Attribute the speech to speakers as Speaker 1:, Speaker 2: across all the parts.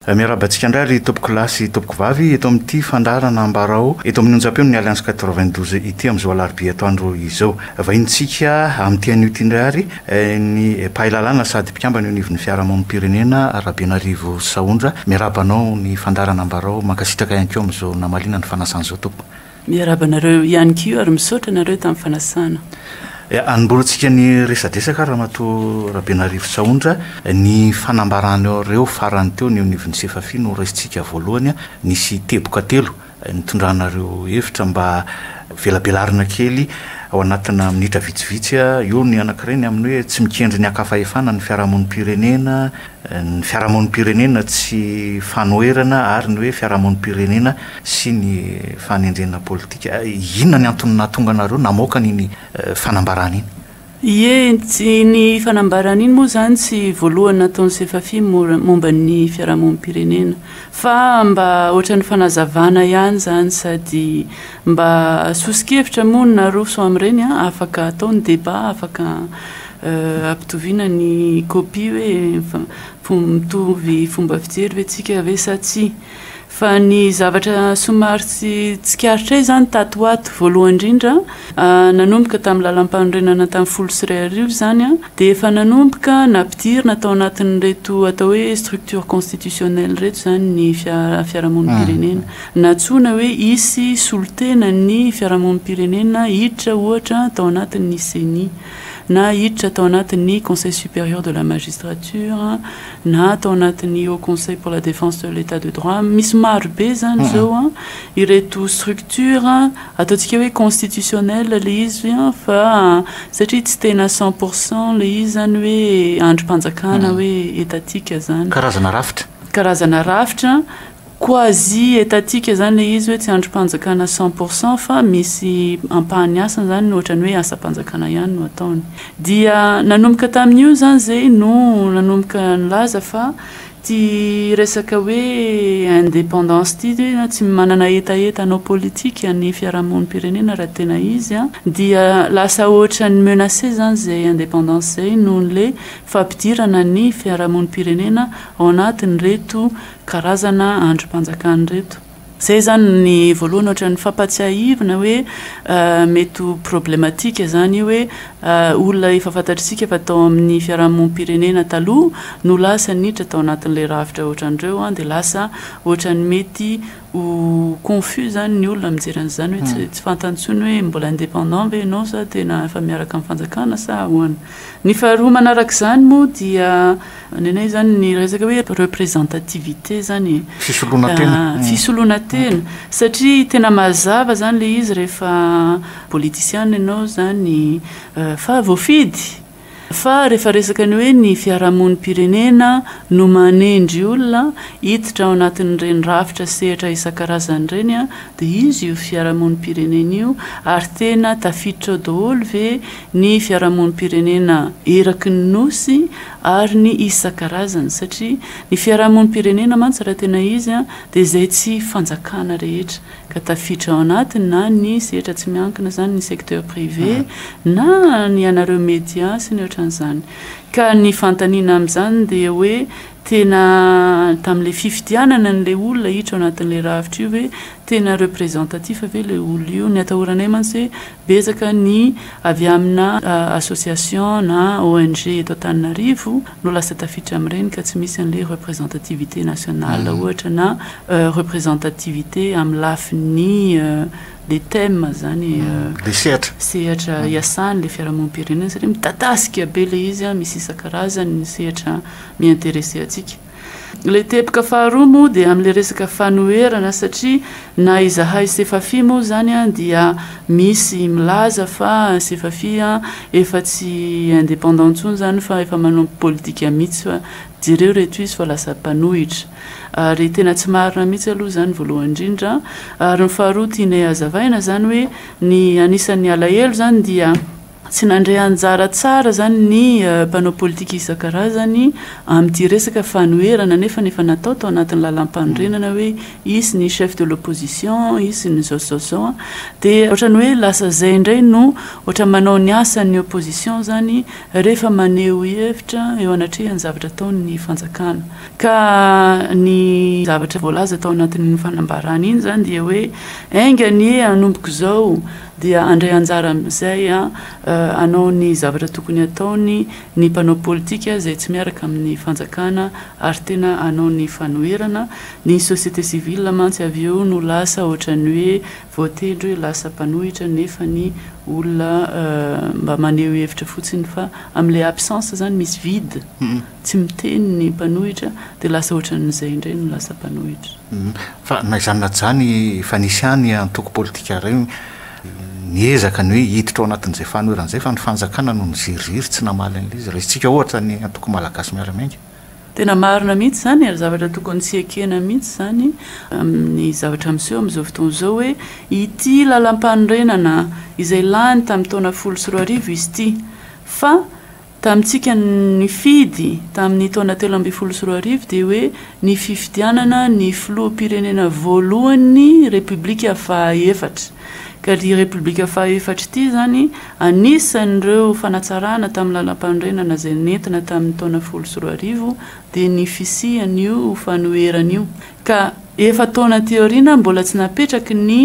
Speaker 1: Miarahaba antsika indray ry tompokolahy sy tompokovavy eto amin'ity fandaharana Ambarao eto amin'ny onjam-peon'ny Alliance 92 ity amin'izao alarobia atoandro izao. Vahinintsika amin'ity anio ity indray ary ny mpahay lalàna sady mpikambana eo anivon'ny fiarahamonim-pirenena Rabenarivo Sahondra. Miarahaba anao ny fandaharana Ambarao. Mankasitraka ihany koa amin'izao namaliana ny fanasana izao tompoko.
Speaker 2: Miarahaba anareo ihany koa ary misaotra anareo tamin'ny fanasana.
Speaker 1: Anombohantsika ny resadresaka Ramatoa Rabenarivo Sahondra, ny fanambaranareo farany teo ny eo anivon'ny Sefafi no raisintsika voalohany, nisy teboka telo nitondranareo hevitra mba velabelarina kely ao anatina minitra vitsivitsy, eo ny anankiray ny amin'ny hoe tsy mikendry ny haka fahefana ny fiarahamonim-pirenena, ny fiarahamonim-pirenena tsy fanoherana ary ny hoe fiarahamonim-pirenena sy ny fanendrena politika. Inona ny antony nahatonga anareo namoaka an'iny fanambarana iny?
Speaker 2: Ie, iny fanambarana iny moa izany tsy voalohany nataon'ny Sefafi momba ny fiarahamonim-pirenena fa mba ohatran'ny fanazavana ihany izany sady mba soso-kevitra moa no naroso amin'ireny, afaka atao ny débat, afaka Ampitoviana ny copie hoe mitovy fomba fijery ve tsika ve sa tsia. Fa ny zavatra somary tsy tsikaritray izany tato ho ato, voalohany indrindra, nanomboka tamin'ny lalampanorenana tamin'ny 2010 izany dia efa nanomboka nampidirina tao anatin'ireto atao hoe structure constitutionnelle ireto izany ny fiarahamonim-pirenena. Nantsoina hoe hisy solontenan'ny fiarahamonim-pirenena hiditra ohatra tao anatin'ny ceni. na hiditra tao anatin'ny Conseil supérieur de la magistrature na tao anatin'ny Haut Conseil pour la défense de l'état de droit. Misy maro be izany izao an, ireto structure ataontsika hoe constitutionnelle ilay izy fa satria tsy tena cent pour cent ilay izy izany hoe andrim-panjakana hoe étatique izany.
Speaker 1: Karazana rafitra.
Speaker 2: Karazana rafitra. Quasi étatique zany le izy hoe tsy andrim-panjakana cent pour cent fa misy ampahany asany zany ohatran'ny hoe asam-panjakana ihany no ataony. Dia nanomboka tamin'io zany zay no nanomboka nilaza fa ty resaka hoe indépendance ty hoe tsy manana hetaheta hanao politika ny fiarahamonim-pirenena raha tena izy dia lasa ohatran'ny menacé zany zay indépendance zay noho le fampidirana ny fiarahamonim-pirenena ao anatin'ireto karazana andrim-panjakana ireto. Izay izany ny voalohany ohatran'ny fampatsiahivina hoe mety ho problematique izany io hoe olona efa fantatr'isika fa tao amin'ny fiarahamonim-pirenena taloha no lasa niditra tao anatin'ilay rafitra ohatran'ireo dia lasa ohatran'ny mety ho confus izany ny olona mijery an'izany hoe tsy tsy fantany intsony hoe mbola indépendant ve ianao sa tena efa miaraka amin'ny fanjakana sa ahoana. Ny faharoa manarak'izany moa dia Ny anay izany ny resaka hoe représentativité izany e.
Speaker 1: Fisoloana tena.
Speaker 2: Fisoloana tena. Satria tena mazava izany ilay izy rehefa politisiana ianao izany fa voafidy. Fa rehefa resaka ny hoe ny fiarahamonim-pirenena no manendry olona hiditra ao anatin'ireny rafitra sehatra isan-karazany ireny dia izy io fiarahamonim-pirenena io ary tena tafiditra ao daholo ve ny fiarahamonim-pirenena eraky ny Nosy ary ny isan-karazany satria ny fiarahamonim-pirenena mantsy raha tena izy dia izay tsy fanjakana rehetra ka tafiditra ao anatiny na ny sehatra tsy miankina izany ny secteur privé na ny anareo media sy ny ohatran'izany ka ny fanontaniana amin'izany dia hoe tena tamin'ilay fifidianana an'ilay olona hiditra ao anatin'ilay rafitra io ve tena représentatif ve ilay olona io ny atahoranay mantsy hoe Betsaka ny avy amina association na ONG eto Antananarivo no lasa tafiditra amin'ireny ka tsy misy an'ilay représentativité nationale ohatra na représentativité amin'ny lafiny le thème zany
Speaker 1: Le sehatra.
Speaker 2: sehatra iasan'ilay fiarahamonim-pirenena satria midadasika be ilay izy, misy isan-karazany ny sehatra mi-intéresser antsika. Ilay teboka faharoa moa dia amin'ilay resaka fanoherana satria na izahay Sefafi moa izany dia misy milaza fa Sefafi efa tsy indépendant intsony izany fa efa manompo politika mihitsy fa jereo ireto izy fa lasa mpanohitra. Ary tena tsy marina mihitsy aloha izany voalohany indrindra. Ary ny faharoa tianay hazavaina izany hoe ny anisan'ny alahelo izany dia. Tsy nandray anjara tsara izany ny mpanao politika isan-karazany amin'ity resaka fanoherana nefa efa natao tao anatin'ny lalàmpanorenana hoe hisy ny chef de l'opposition, hisy ny izao sy izao sy izao. Dia ohatran'ny hoe lasa izay indray no ohatran'ny manao ny asan'ny opposition izany rehefa maneho hevitra eo anatrehan'ny zavatra ataon'ny fanjakana. Ka ny zavatra voalaza tao anatin'iny fanambarana iny izany dia hoe enga anie hanomboka izao dia handray anjara amin'izay hanao ny zavatra tokony hataony ny mpanao politika izay tsy miaraka amin'ny fanjakana ary tena hanao ny fanoherana. Ny société civile mantsy avy eo no lasa ohatran'ny hoe voatendry hoe lasa mpanohitra nefa ny olona mba maneho hevitra fotsiny fa amin'ilay absence izany misy vide, tsy miteny ny mpanohitra dia lasa ohatran'izay indray no lasa mpanohitra.
Speaker 1: Fa na izany na tsy izany efa nisy ihany antoko politika iray niezaka ny hoe hiditra ao anatin'izay fanoherana izay fa ny fanjakana no niziriziry tsy namaly an'ilay izy. Raisintsika ohatra ny antoko Malagasy Miara-Miainga.
Speaker 2: Tena marina mihitsy izany ary zavatra tokony tsy ekena mihitsy izany amin'ny zavatra miseho amin'izao fotoana izao hoe ity lalampanorenana izay lany tamin'ny taona 2010 izy ity fa Tamintsika nifidy tamin'ny taona 2013 dia hoe ny fifidianana ny filoham-pirenena voalohan'ny Repoblika fahaefatra. Ka ity Repoblika fahaefatra ity izany anisan'ireo fanatsarana tamin'ny lalampanorenana izay nentina tamin'ny taona 2010 dia ny fisian'io fanoherana io. Ka efa-taona aty aoriana mbola tsy napetraky ny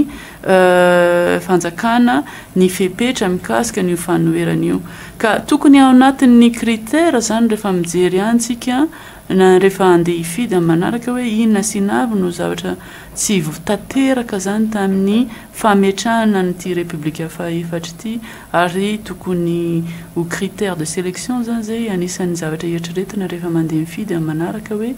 Speaker 2: fanjakana ny fepetra mikasika an'io fanoherana io. Ka tokony ao anatin'ny critère izany rehefa mijery ihany tsika na rehefa handeha hifidy amin'ny manaraka hoe inona sy inona avy no zavatra tsy tanteraka izany tamin'ny fametrahana an'ity Repoblika fahaefatra ity ary tokony ho critère de sélection izany izay anisan'ny zavatra eritreretina rehefa mandeha mifidy amin'ny manaraka hoe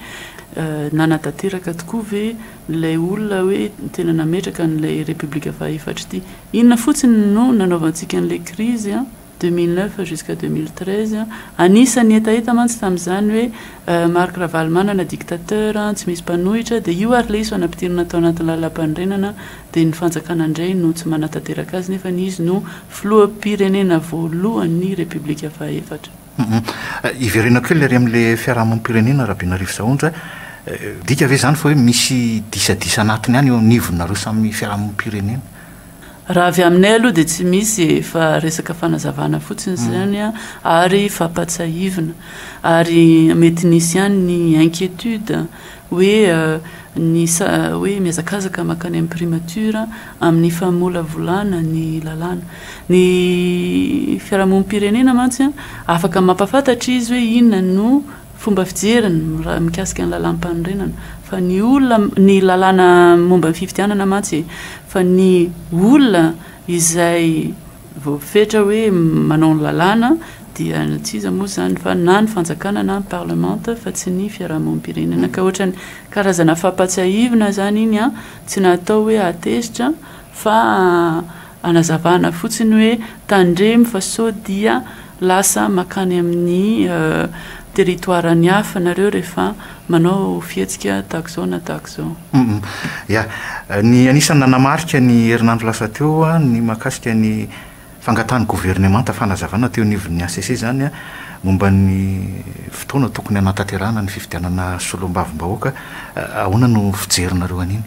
Speaker 2: nanatanteraka tokoa ve ilay olona hoe tena nametraka an'ilay Repoblika fahaefatra ity. Inona fotsiny no nanaovantsika an'ilay crise 2009 jusqu'à 2013. Anisan'ny hetaheta mantsy tamin'izany hoe Marc Ravalomanana dictateur, tsy misy mpanohitra, dia io ary ilay izy fa nampidirina tao anatin'ny lalàmpanorenana dia ny fanjakana indray no tsy manatanteraka azy nefa izy no filoham-pirenena voalohan'ny Repoblika fahaefatra.
Speaker 1: Hiverenako kely ary amin'ilay fiarahamonim-pirenena Rabenarivo Sahondra, midika ve izany fa hoe misy disadisa anatiny any eo anivonareo samy fiarahamonim-pirenena?
Speaker 2: Raha avy aminay aloha dia tsy misy e, fa resaka fanazavana fotsiny izany ary fampatsiahivina. Ary mety nisy ihany ny inquiétude hoe ny hoe mihazakazaka mankany amin'ny primature amin'ny famolavolana ny lalàna. Ny fiarahamonim-pirenena mantsy afaka mampahafantatra izy hoe inona no fomba fijeriny raha mikasika ny lalàm-panorenana fa ny olona, ny lalàna momba ny fifidianana mantsy e, fa ny olona izay voafetra hoe manao ny lalàna dia tsy iza moa izany fa na ny fanjakana na ny parlemanta fa tsy ny fiarahamonim-pirenena. Ka ohatran'ny karazana fampatsiahivina izany iny an, tsy natao hoe hahatezitra fa hanazavana fotsiny hoe tandremo fa sao dia lasa makany amin'ny territoire ny hafa nareo rehefa manao fihetsika tahaka izao na tahaka izao.
Speaker 1: Ya, ny anisan'ny nanamarika ny herinandro lasa teo ny mahakasika ny fangatahan'ny governemanta fanazavana teo anivon'ny HCC izany momba ny fotoana tokony hanatanterahana ny fifidianana solombavambahoaka. Ahoana no fijerinareo an'iny?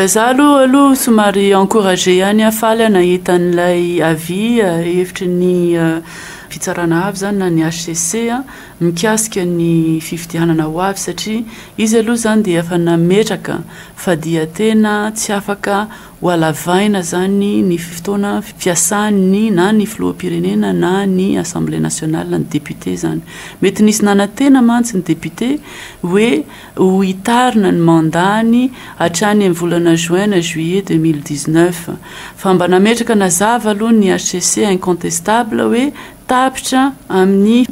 Speaker 2: Za aloha aloha somary encouragé ihany aho, faly aho nahita an'ilay avis hevitry ny fitsarana avo izany na ny HCC mikasika ny fifidianana ho avy satria izy aloha izany dia efa nametraka fa dia tena tsy afaka ho halavaina izany ny fotoana fiasan'ny na ny filoham-pirenena na ny assemblée nationale ny député izany. Mety nisy nanantena mantsy ny député hoe ho hitarina ny mandat-ny hatrany amin'ny volana juin na juillet 2019. Fa mba nametraka nazava aloha ny HCC incontestable hoe tapitra amin'ny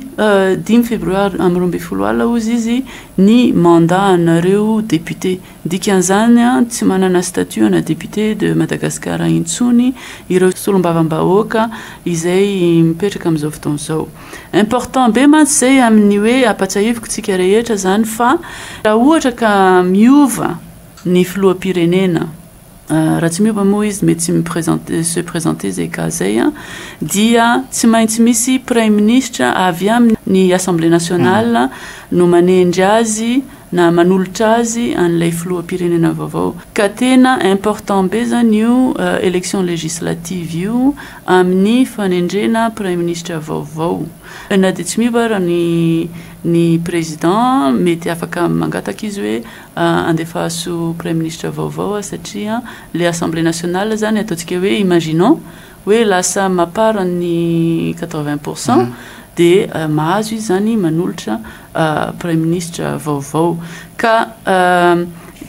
Speaker 2: dimy febroary amin'ny 12 alina hozy izy ny mandat anareo député. Dikan'izany tsy manana statut ana député de Madagascar intsony ireo solombavambahoaka izay mipetraka amin'izao fotoana izao. Important be mantsy izay amin'ny hoe ampatsiahiviko tsika rehetra izany fa raha ohatra ka miova ny filoham-pirenena. Raha tsy miova moa izy mety tsy mi-presenter, se presenter izay cas izay an, dia tsy maintsy misy praiminisitra avy amin'ny Assemblée nationale no manendry azy na manolotra azy an'ilay filoham-pirenena vaovao. Ka tena important be zany io élection législative io amin'ny fanendrena praiminisitra vaovao. Na dia tsy miova ara ny ny président mety afaka mangataka izy hoe Andefaso praiminisitra vaovao aho satria le assemblée nationale zany ataontsika hoe imaginons hoe lasa mapar ny 80 pour cent de mahazo izy zany manolotra praiminisitra vaovao ka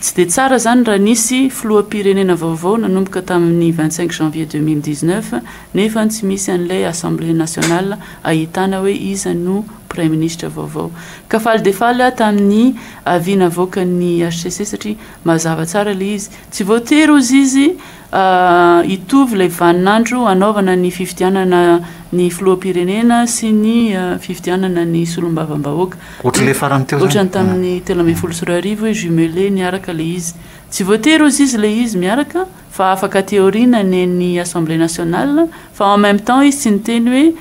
Speaker 2: tsy de tsara zany raha nisy filoham-pirenena vaovao nanomboka tamin'ny 25 janvier 2019 nefa tsy misy an'ilay assemblée nationale ahitana hoe iza no praiminisitra vaovao. Ka faly dia faly aho tamin'ny avis navoakan'ny hcc satria mazava tsara ilay izy. Tsy voatery hozy izy hitovy ilay vaninandro hanaovana ny fifidianana ny filoham-pirenena sy ny fifidianana ny solombavambahoaka.
Speaker 1: Ohatran'ilay farany teo izany.
Speaker 2: Ohatran'ny tamin'ny 2013 hoe jumelé niaraka ilay izy. Tsy voatery hozy izy ilay izy miaraka fa afaka aty aoriana ny Assemblée nationale fa en même temps izy tsy niteny hoe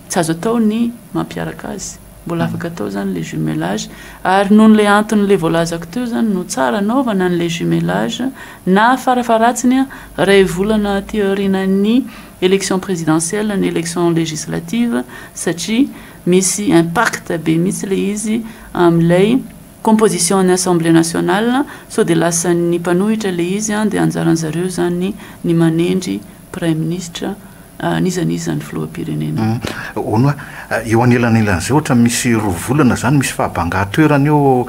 Speaker 2: Tsy azo atao ny mampiaraka azy. Mbola afaka atao izany ilay jumelage. Ary noho ilay antony ilay voalazako teo izany no tsara anaovana an'ilay jumelage na farafaharatsiny iray volana aty aorianan'ny élection présidentielle ny élection législative satria misy impact be mihitsy ilay izy amin'ilay composition an'ny assemblée nationale sao dia lasan'ny mpanohitra ilay izy dia anjaran'zareo izany ny manendry praiminisitra N'iza n'iza ny filoham-pirenena.
Speaker 1: Hono hoa, eo anelanelan'izay ohatra misy roa volana izany misy fahabangan-toerana eo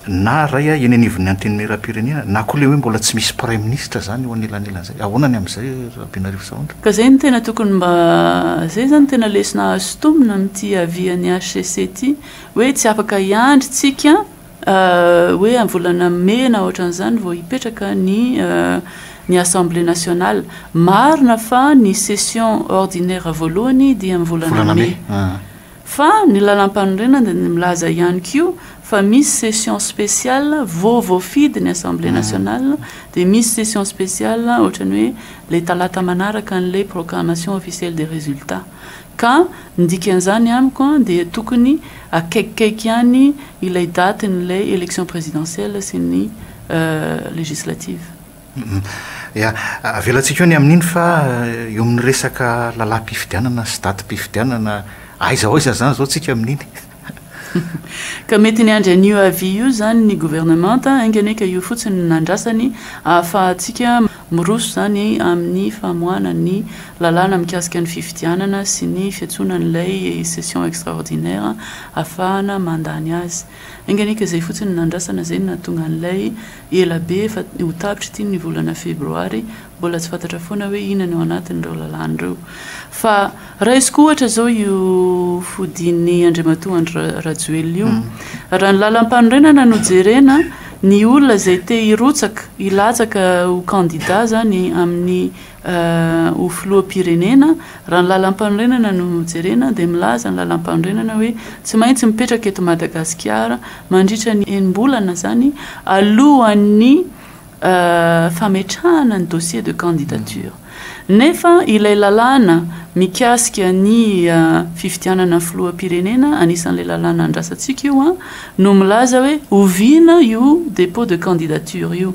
Speaker 1: na ray eny anivon'ny antenimieram-pirenena na koa ilay hoe mbola tsy misy praiminisitra izany eo anelanelan'izay. Ahoana ny amin'izay Rabenarivo Sahondra?
Speaker 2: Ka izay no tena tokony mba, izay izany no tena lesona azo sintomina amin'ity avis an'ny hcc ity hoe tsy afaka hiandry tsika Hoe amin'ny volana mey na ohatran'izany vao hipetraka ny ny Assemblée nationale. Marina fa ny session ordinaire voalohany dia amin'ny volana mey. Fa ny lalàmpanorenana dia milaza ihany koa fa misy session spéciale vao voafidy ny Assemblée nationale dia misy session spéciale ohatran'ny hoe ilay talata manaraka an'ilay proclamation officielle des résultats. Ka ny dikan'izany amiko dia tokony akaikikaiky ihany ilay datin'ilay élection présidentielle sy ny législative.
Speaker 1: Ya, avelantsika eo ny amin'iny fa eo amin'ny resaka lalàm-pifidianana sy datim-pifidianana, aiza ho aiza izany izao tsika amin'iny?
Speaker 2: Ka mety niandry an'io avis io izany ny governemanta, enga anie ka io fotsiny no nandrasany ahafahantsika miroso izany amin'ny famoahana ny lalàna mikasika ny fifidianana sy ny fiantsoana an'ilay session extraordinaire ahafahana mandany azy. Enga anie ka izay fotsiny no nandrasana, izay no nahatonga an'ilay ela be efa ho tapitra ity ny volana febroary Mbola tsy fantatra foana hoe inona ny ao anatin'ireo lalàna ireo. Fa raisiko ohatra izao io fodian'i Andriamatoa Andry Rajoelina io. Raha ny lalampanorenana no jerena, ny olona izay te hirotsaka, hilatsaka ho kandida izany amin'ny ho filoham-pirenena, raha ny lalampanorenana no jerena dia milaza ny lalampanorenana hoe tsy maintsy mipetraka eto Madagasikara mandritra ny enim-bolana izany alohan'ny fametrahana ny dossier de candidature. Nefa ilay lalàna mikasika ny fifidianana filoham-pirenena, anisan'ilay lalàna andrasantsika io an, no milaza hoe oviana io dépôt de candidature io.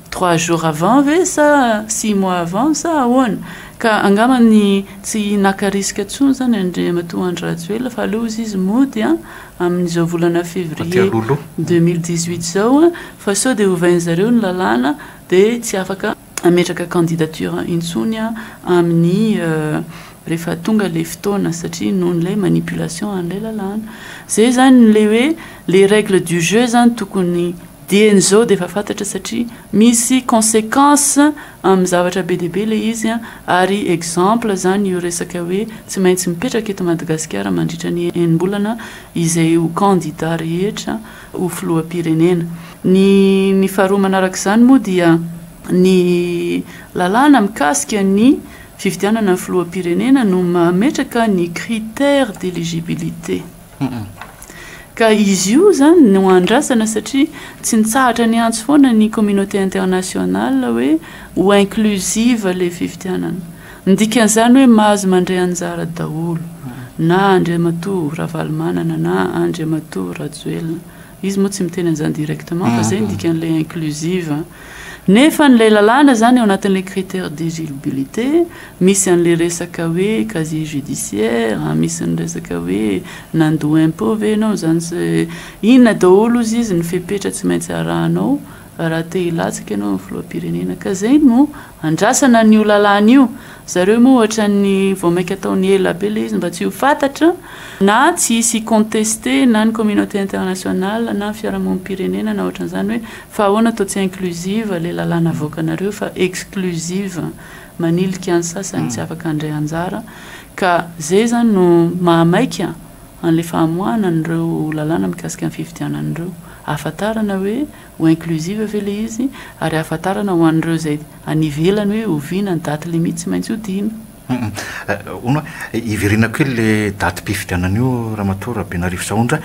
Speaker 2: Trois jours avant ve sa six mois avant sa ahoana? Ka angamba ny tsy naka risque intsony izany Andriamatoa Andry Rajoelina fa aleo hozy izy mody an, amin'izao volana février 2018 izao fa sao dia ovain'zareo ny lalàna dia tsy afaka hametraka candidature intsony amin'ny rehefa tonga ilay fotoana satria noho n'ilay manipulation an'ilay lalàna. Izay izany ilay hoe les règles du jeu izany tokony dieny izao dia efa fantatra satria misy conséquences amin'ny zavatra be dia be ilay izy ary exemple izany io resaka hoe tsy maintsy mipetraka eto Madagasikara mandritra ny enim-bolana izay ho candidat rehetra ho filoham-pirenena. Ny ny faharoa manaraka izany moa dia ny lalàna mikasika ny fifidianana ny filoham-pirenena no mametraka ny critères d'éligibilité. Ka izy io izany no andrasana satria tsy nitsahatra niantso foana ny communauté internationale hoe ho inclusive ilay fifidianana. Ny dikan'izany hoe mahazo mandray anjara daholo na Andriamatoa Ravalomanana na Andriamatoa Rajoelina. Izy moa tsy miteny an'izany directement fa izay no dikan'ilay inclusive. Nefa an'ilay lalàna izany ao anatin'ilay critère d'éligibilité misy an'ilay resaka hoe casier judiciaire, misy ny resaka hoe nandoa impôt ve ianao, izany sy inona daholo ozy izy ny fepetra tsy maintsy arahanao raha te hilatsaka ianao amin'ny filoham-pirenena. Ka izay no andrasana an'io lalàna io. Zareo moa ohatran'ny vao mainka ataony ela be ilay izy mba tsy ho fantatra na tsy hisy hi-contester na ny communauté internationale na ny fiarahamonim-pirenena na ohatran'izany hoe fa ahoana toa tsy inclusive ilay lalàna avoakanareo fa exclusive manilika ny sasany tsy afaka handray anjara ka izay izany no mahamaika an'ilay famoahana an'ireo lalàna mikasika ny fifidianana ireo ahafantarana hoe ho inclusive ve ilay izy ary ahafantarana ho an'ireo izay any ivelany hoe oviana ny date limite tsy maintsy hodiana.
Speaker 1: Hono a, hiverenako kely ilay datim-pifidianana io Ramatoa Rabenarivo Sahondra,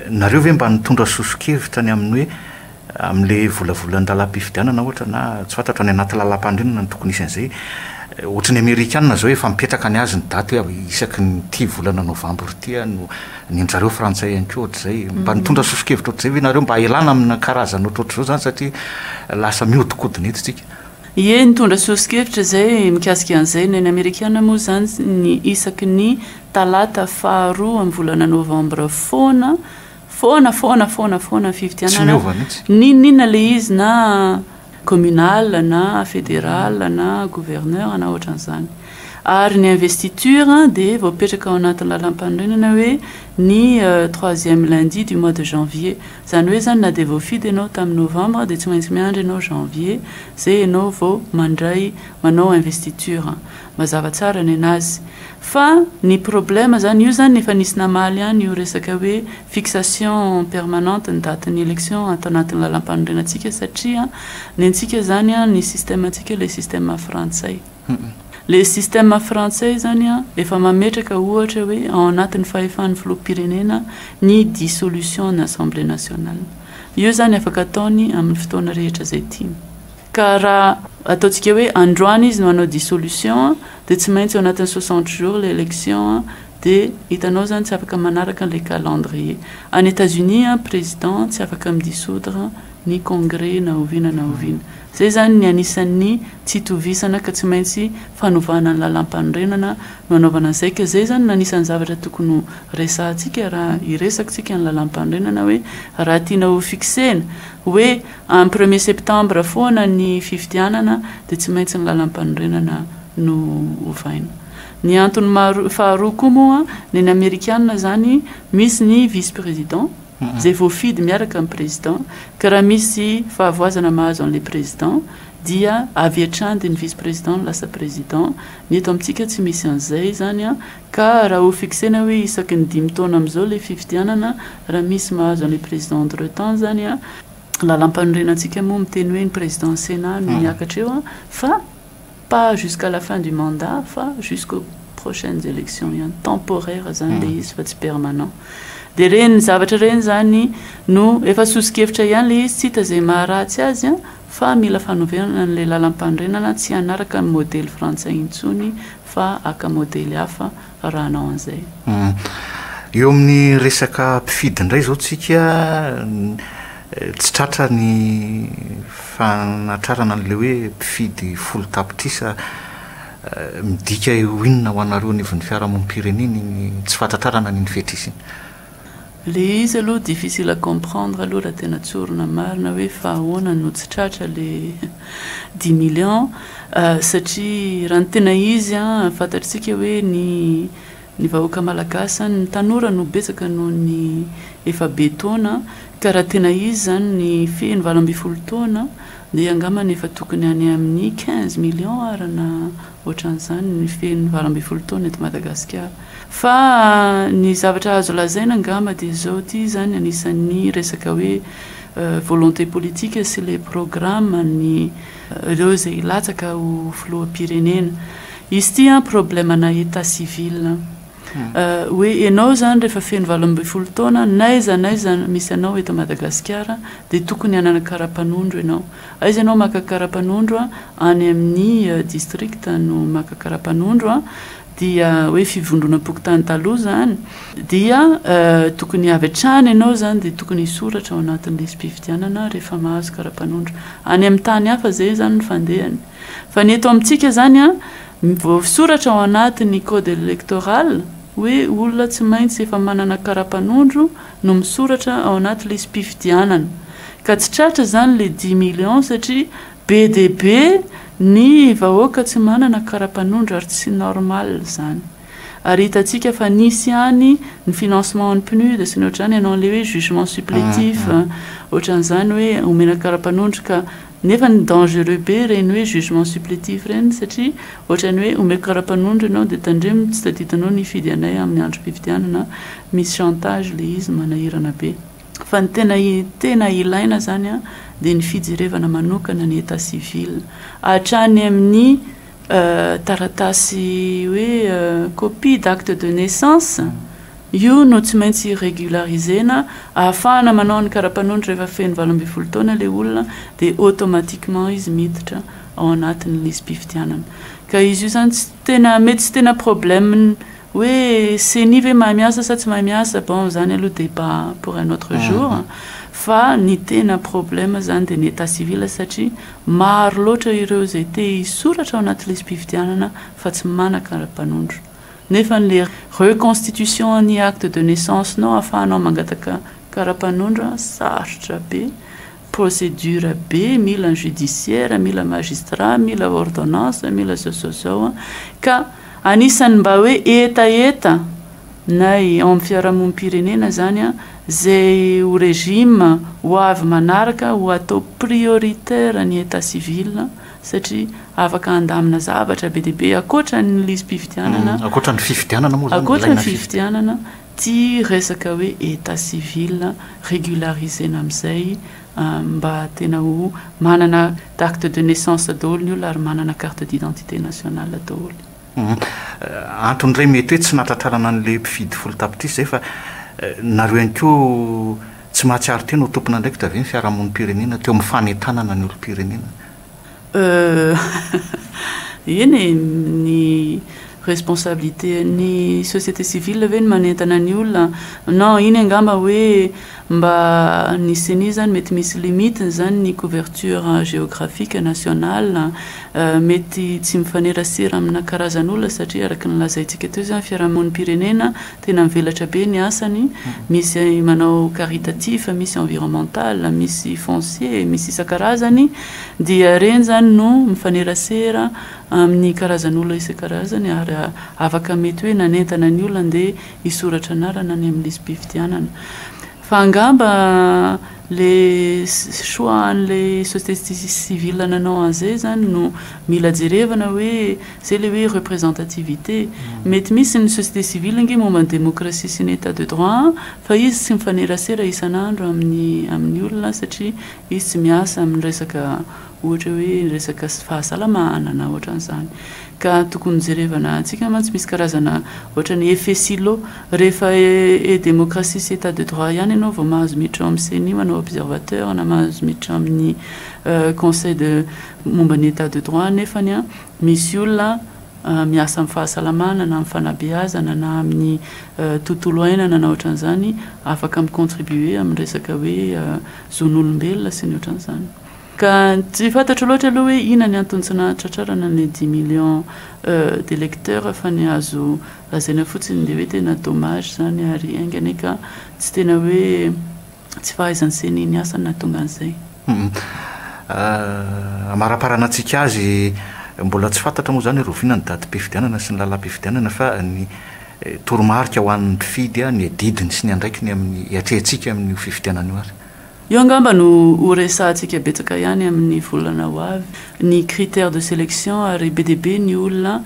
Speaker 1: nareo ve mba nitondra soso-kevitra ny amin'ny hoe amin'ilay volavolan-dalàm-pifidianana ohatra na tsy fantatro any anaty lalàm-panorenana no tokony hisy an'izay, ohatry ny amerikana izao efa mipetraka ny azy ny daty hoe isaky ny ity volana novambra ity no Ny an-dry zareo frantsay ihany koa ohatr'izay. Mba nitondra soso-kevitra ohatr'izay ve nareo mba hialana amina karazana ohatrohatr'izao izany satria lasa mihodinkodina eto isika?
Speaker 2: Ie, nitondra soso-kevitra izay mikasika an'izay. Ny an'ny amerikana moa izany ny isaky ny talata faharoa amin'ny volana novambra foana, foana, foana, foana, foana ny
Speaker 1: Tsy
Speaker 2: fifidianana.
Speaker 1: miova mihitsy.
Speaker 2: N'inon'inona ilay izy na communal na fédéral na gouverneur na ohatran'izany. Ary ny investiture dia voapetraka ao anatin'ny lalampanorenana hoe ny troisième lundi du mois de janvier. Izany hoe izany na dia voafidy ianao tamin'ny novembre dia tsy maintsy miandry ianao janvier izay ianao vao mandray manao investiture. Mazava tsara nenazy. Fa ny problème zany, io zany efa nisy namaly ihany io resaka hoe fixation permanente ny date ny élection ato anatin'ny lalampanorenantsika satria nentsika zany ny système ntsika le système frantsay. Le système frantsay zany efa mametraka ohatra hoe ao anatin'ny fahefan'ny filoham-pirenena ny dissolution ny assemblée nationale. Io zany afaka ataony amin'ny fotoana rehetra izay tiany. Ka raha ataontsika hoe androany izy no hanao dissolution dia tsy maintsy ao anatin'ny 60 jours ilay élection dia hitanao izany tsy afaka manaraka an'ilay calendrier. Any Etats-Unis président tsy afaka mi-dissoudre ny congrès na oviana na oviana. Izay izany ny anisan'ny tsy itovisana ka tsy maintsy fanovana ny lalàmpanorenana no anaovana an'izay ka izay izany no anisan'ny zavatra tokony ho resahantsika raha hiresaka isika ny lalàmpanorenana hoe raha tiana ho fixena hoe Amin'ny premier septembre foana ny fifidianana dia tsy maintsy ny lalampanorenana no ovaina. Ny antony maro faharoa koa moa ny ny amerikana izany misy ny vice président izay voafidy miaraka amin'ny président ka raha misy fahavoazana mahazo an'ilay président dia avy hatrany dia ny vice président no lasa président. Ny eto amintsika tsy misy an'izay izany ka raha ho fixena hoe isaky ny dimy taona amin'izao ilay fifidianana raha misy mahazo an'ilay président entre temps izany Lalampanorenantsika moa miteny hoe ny président Sénat no miakatra eo fa pas jusqu'à la fin du mandat fa jusqu'aux prochaines élections ihany, temporaire zany ilay izy fa tsy permanent. Dia ireny zavatra ireny zany no efa soso-kevitra ihany ilay izy, tsy hita izay maharatsy azy fa mila fanoverana an'ilay lalampanorenana tsy hanaraka ny modely frantsay intsony fa haka modely hafa raha hanao an'izay.
Speaker 1: Eo amin'ny resaka mpifidy indray izao tsika, tsy tratra ny fanatrarana an'ilay hoe mpifidy folo tapitrisa, midika ho inona ho anareo anivon'ny fiarahamonim-pirenena iny tsy fahatratrarana an'iny fetr'isa iny?
Speaker 2: Le izy aloha difficile à comprendre aloha raha tena tsorina marina hoe fa ahoana no tsy tratra le dix millions satria raha ny tena izy an fantatritsika hoe ny ny vahoaka malagasy zany ny tanora no betsaka noho ny efa be taona ka raha tena izy zany ny feno 18 taona dia angambany efa tokony any amin'ny 15 millions ara na ohatran'izany ny feno 18 taona eto Madagasikara. Fa ny zavatra azo lazaina angamba dia izao ity izany anisan'ny resaka hoe volonté politique sy ilay programme ny ireo izay hilatsaka ho filoham-pirenena. Izy ity an problème ana état civil. Hoe ianao izany rehefa feno 18 taona, n'aiza n'aiza misy anao eto Madagasikara dia tokony hanana kara-panondro ianao. Aiza ianao maka kara-panondro? Any amin'ny district no maka kara-panondro, dia hoe fivondronam-pokontany taloha izany, dia tokony avy hatrany ianao izany dia tokony hisoratra ao anatin'ny lisi-pifidianana rehefa mahazo kara-panondro. Any amin'ny tany hafa izay izany ny fandehany. Fa ny eto amintsika izany an, voasoratra ao anatin'ny code électoral hoe olona tsy maintsy efa manana kara-panondro no misoratra ao anaty lisi-pifidianana. Ka tsy tratra izany ilay dix millions satria be dia be ny vahoaka tsy manana kara-panondro ary tsy normal izany. Ary hitantsika fa nisy ihany ny financement an'ny PNUD sy ny ohatr'izany hanao an'ilay hoe jugement supplétif, ohatran'izany hoe omena kara-panondro ka nefa ny dangereux be ireny hoe jugement supplétif ireny satria ohatran'ny hoe omeko kara-panondro ianao dia tandremo tsy tadidinao ny hifidy anay amin'ny androm-pifidianana, misy chantage ilay izy manahirana be. Fa ny tena tena ilaina izany dia ny fijerevana manokana ny état civil hatrany amin'ny taratasy hoe copie d'acte de naissance, io no tsy maintsy régulariser-na ahafahana manao ny kara-panondro rehefa feno 18 taona ilay olona dia automatiquement izy miditra ao anatin'ny lisi-pifidianana. Ka izy io izany tsy tena mety tsy tena problème hoe ceni ve mahay miasa sa tsy mahay miasa, bon izany aloha débat pour un autre jour, fa ny tena problème izany dia ny état civil satria maro loatra ireo izay te hisoratra ao anaty lisi-pifidianana fa tsy manan-kara-panondro. Nefa ny reconstitution ny acte de naissance-nao ahafahanao mangataka kara-panondro sarotra be, procédure be, mila ny judiciaire, mila magistrat, mila ordonnance, mila zao zao zao ka anisan'ny mba hoe hetaheta nay ao amin'ny fiarahamonim-pirenena izany izay ho régime ho avy manaraka ho atao prioritaire ny état civil satria afaka handamina zavatra be dia be ankoatra ny lisi-pifidianana,
Speaker 1: Ankoatra ny fifidianana moa izany
Speaker 2: ankoatra ny fifidianana Ty resaka hoe état civil régularisena amizay mba tena ho manana d'acte de naissance daholo ny olona ary manana carte d'identité nationale daholo.
Speaker 1: Antony iray mety hoe tsy nahatratrarana an'ilay mpifidy folo tapitrisa izay fa nareo ihany koa tsy mahatsiaro tena ho tompon'andraikitra ve ny fiarahamonim-pirenena teo amin'ny fanentanana ny olom-pirenena?
Speaker 2: Euh eny e, ny responsabilité ny société civile ve ny manentana ny olona? Non, iny angamba hoe mba ny ceni zany mety misy limite-ny zany ny couverture géographique nationale, mety tsy mifanerasera amina karazan'olona satria araka ny lazaintsika teo zany fiarahamonim-pirenena Tena mivelatra be ny asany, misy manao caritatif, misy environnemental, misy foncier, misy isan-karazany, dia ireny izany no mifanerasera amin'ny karazan'olona isan-karazany ary afaka mety hoe nanentana ny olona andeha hisoratra anarana any amin'ny lisi-pifidianana. Fa angamba le choix an'le société civile nanao an'izay zany no mila jerevana hoe zay le hoe représentativité. Mety misy ny société civile ange momba ny démocratie sy ny état de droit fa izy tsy mifanerasera isan'andro amin'ny amin'ny olona satria izy tsy miasa amin'ny resaka ohatra hoe resaka fahasalamana na ohatran'izany. Ka tokony jerevana antsika mantsy misy karazana ohatran'ny effet silo, rehefa e démocratie sy état de droit ihany ianao vao mahazo miditra ao amin'ny ceni manao observateur na mahazo miditra amin'ny conseil de momba ny état de droit nefany an misy olona miasa amin'ny fahasalamana na amin'ny fanabeazana na amin'ny tontolo ainana na ohatran'izany afaka mi-contribuer amin'ny resaka hoe zon'olombelona sy ny ohatran'izany. Ka tsy fantatro loatra aloha hoe inona ny antony tsy nahatratrarana ny dix millions d'électeurs fa ny azo lazaina fotsiny dia hoe tena dommage izany ary enga anie ka tsy tena hoe tsy fahaizan'ny ceni ny asany nahatonga an'izay.
Speaker 1: Hamaramparanantsika azy, mbola tsy fantatra moa izany hoe rahoviana ny datim-pifidianana sy ny lalam-pifidianana fa ny toromarika ho an'ny mpifidy, ny adidiny sy ny andraikiny amin'ny hiatrehantsika amin'io fifidianana io ary.
Speaker 2: Io angamba no ho resahantsika betsaka ihany amin'ny volana ho avy, ny critères de sélection ary be dia be ny olona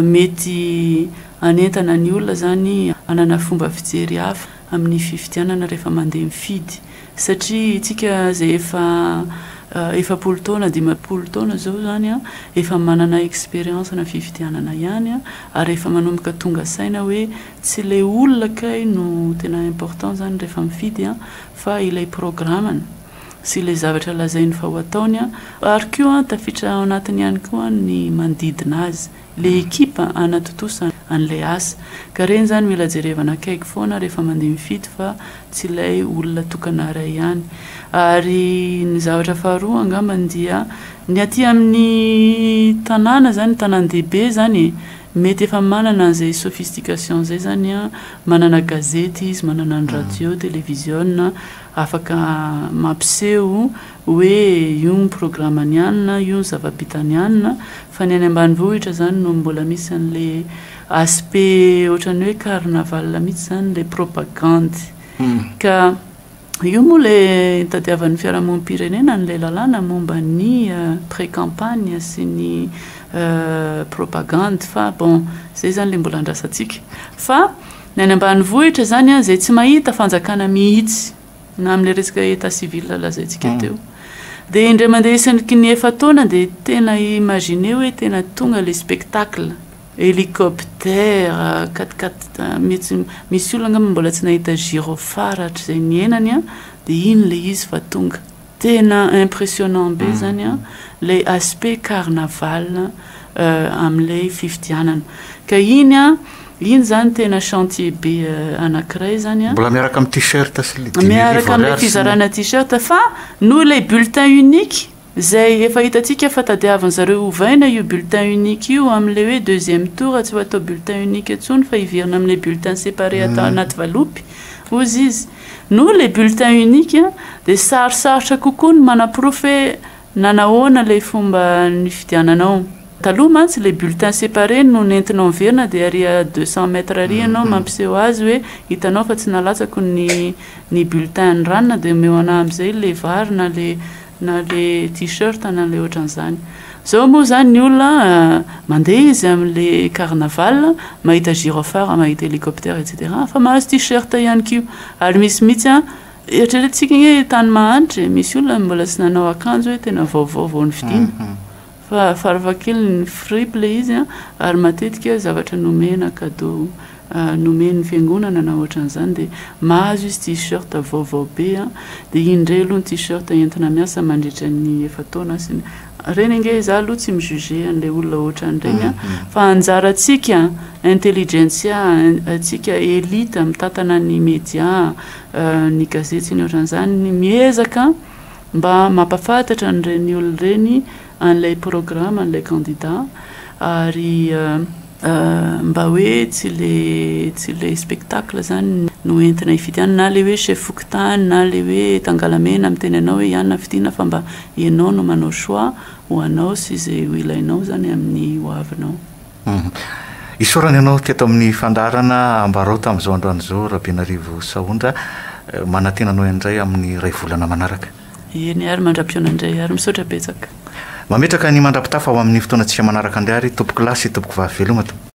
Speaker 2: mety hanentana ny olona izany hanana fomba fijery hafa amin'ny fifidianana rehefa mandeha mifidy satria isika izay efa 40 taona, 50 taona izao izany efa manana expérience-na fifidianana ihany ary efa manomboka tonga saina hoe tsy ilay olona kay no tena important izany rehefa mifidy fa ilay programany sy ilay zavatra lazainy fa ho ataony ary koa tafiditra ao anatiny ihany koa ny manodidina azy. le ekipa hanatontosa an'ilay asa. Ka ireny izany mila jerevana akaiky foana rehefa mandeha mifidy fa tsy ilay olona tokana iray ihany. Ary ny zavatra faharoa angambany dia ny aty amin'ny tanàna izany, tanàn-dehibe izany e, mety efa manana an'izay sophistication izay izany an, manana gazety izy, manana ny radio, televiziona, afaka mampiseho hoe io ny programan'i anona, io ny zava-bitan'i anona, fa ny any ambanivohitra izany no mbola misy an'ilay aspect ohatran'ny hoe carnaval mihitsy izany ilay propagandy. Ka io moa ilay nitadiavan'ny fiarahamonim-pirenena an'ilay lalàna momba ny pré-campagne sy ny propagandy fa bon, izay izany ilay mbola andrasantsika. Fa ny any ambanivohitra izany izay tsy mahita fanjakana mihitsy. na amin'ilay resaka état civil lazaintsika teo. Dia indray mandeha isaky ny efa-taona dia tena imaginer hoe tena tonga ilay spectacle, hélicoptère, quatre quatre, mety misy olona angamba mbola tsy nahita gyrophare hatrizay niainany an, dia iny ilay izy fa tonga. Tena impressionnant be zany an, ilay aspect carnaval amin'ilay fifidianana. Ka iny an, iny zany tena chantier be anankiray zany an.
Speaker 1: Mbola miaraka amin'ny t-shirt sy ilay 5000
Speaker 2: Miaraka amin'ilay
Speaker 1: ariary sy ny.
Speaker 2: fizarana t-shirt fa noho ilay bulletin unique izay efa hitantsika fa tadiavin-dry zareo ovaina io bulletin unique io amin'ilay hoe deuxième tour tsy ho atao bulletin unique intsony fa hiverina amin'ilay bulletin séparé atao anaty valopy hozy izy. Noho ilay bulletin unique dia sarosarotra kokoa ny manaporofo hoe nanahoana ilay fomba nifidiananao. Taloha mantsy ilay bulletin séparé no nentinao niverina dia ary à 200 mètres ary ianao mampiseho azy hoe hitanao fa tsy nalatsako ny ny bulletin an'i ranona dia omeo anah amin'izay ilay vary na ilay na le t-shirt na le ohatran'izany. Zao moa zany ny olona mandeha izy amin'le carnaval mahita gyrophare, mahita hélicoptère etc fa mahazo t-shirt ihany koa ary misy mihitsy an, eritreretintsika ange tany mahantra e, misy olona mbola tsy nanao akanjo hoe tena vaovao vao novidiana fa farafahakeliny fripy le izy an, ary matetika zavatra nomena cadeau nomen'ny fiangonana na ohatran'izany dia mahazo izy t-shirt vaovao be an, dia iny indray aloha ny t-shirt entina miasa mandritra ny efa-taona sy ny, ireny ange izaho aloha tsy mi-juger an'ilay olona ohatran'ireny an, fa anjarantsika intelligentsia, antsika elite mitantana ny media, ny gazety sy ny ohatran'izany ny miezaka mba mampafantatra an'ireny olona ireny an'ilay programme an'ilay candidat ary Mba hoe tsy le tsy le spectacle zany no entina hifidianana na le hoe chef fokontany na le hoe tangalamena miteny anao hoe ianona fidiana fa mba ianao no manao choix ho anao sy izay ho ilainao zany amin'ny ho avinao.
Speaker 1: Isaorana ianao teto amin'ny fandaharana Ambarao tamin'izao androany izao Rabenarivo Sahondra. Manantena anao indray amin'ny iray volana manaraka.
Speaker 2: Eny ary mandra-pihaona indray ary misaotra betsaka.
Speaker 1: Mametraka ny mandra-pitafa ho amin'ny fotoanantsika manaraka indray ary tompokolahy sy tompokovavy veloma tompoko.